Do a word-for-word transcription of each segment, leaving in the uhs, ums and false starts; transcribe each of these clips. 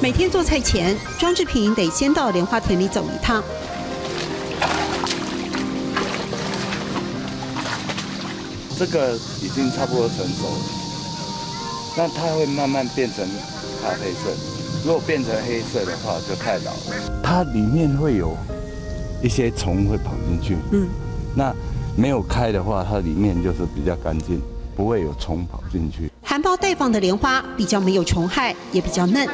每天做菜前，庄志平得先到莲花田里走一趟。这个已经差不多成熟了，那它会慢慢变成咖啡色。如果变成黑色的话，就太老了。它里面会有一些虫会跑进去，嗯，那没有开的话，它里面就是比较干净，不会有虫跑进去。含苞待放的莲花比较没有虫害，也比较嫩。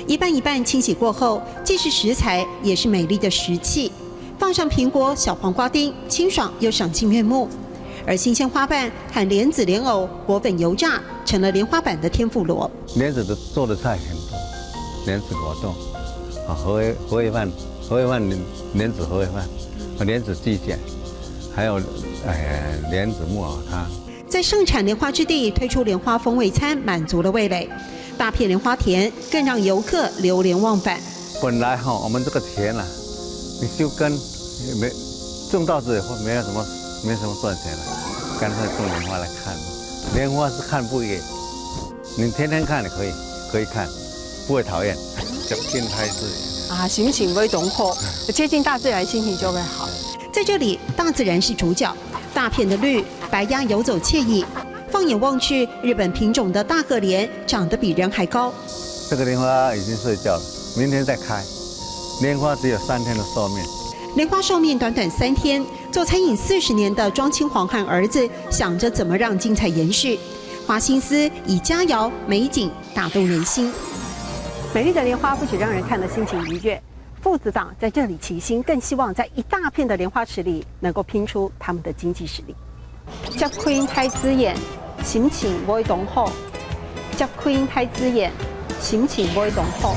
一瓣一瓣清洗过后，既是食材，也是美丽的食器。放上苹果、小黄瓜丁，清爽又赏心悦目。而新鲜花瓣和莲子莲藕裹粉油炸，成了莲花版的天妇罗。莲子的做的菜很多，莲子果冻，啊，荷叶荷叶饭，荷叶饭莲子荷叶饭，啊，莲子鸡卷，还有呃莲子木耳汤。在盛产莲花之地推出莲花风味餐，满足了味蕾。大片莲花田更让游客流连忘返。本来哈，我们这个田啊，你休耕没种稻子也没有什么没什么赚钱了，干脆种莲花来看。莲花是看不厌，你天天看也可以，可以看，不会讨厌。接近大自然。啊，心情会当好，接近大自然，心情就会好。在这里，大自然是主角，大片的绿，白鸭游走惬意。放眼望去，日本品种的大和莲长得比人还高。这个莲花已经睡觉了，明天再开。莲花只有三天的寿命。莲花寿命短短三天，做餐饮四十年的庄清煌和儿子想着怎么让精彩延续，花心思以佳肴美景打动人心。美丽的莲花不仅让人看了心情愉悦，父子档在这里齐心，更希望在一大片的莲花池里能够拼出他们的经济实力。接近大自然，心情会当好。接近大自然，心情会当好。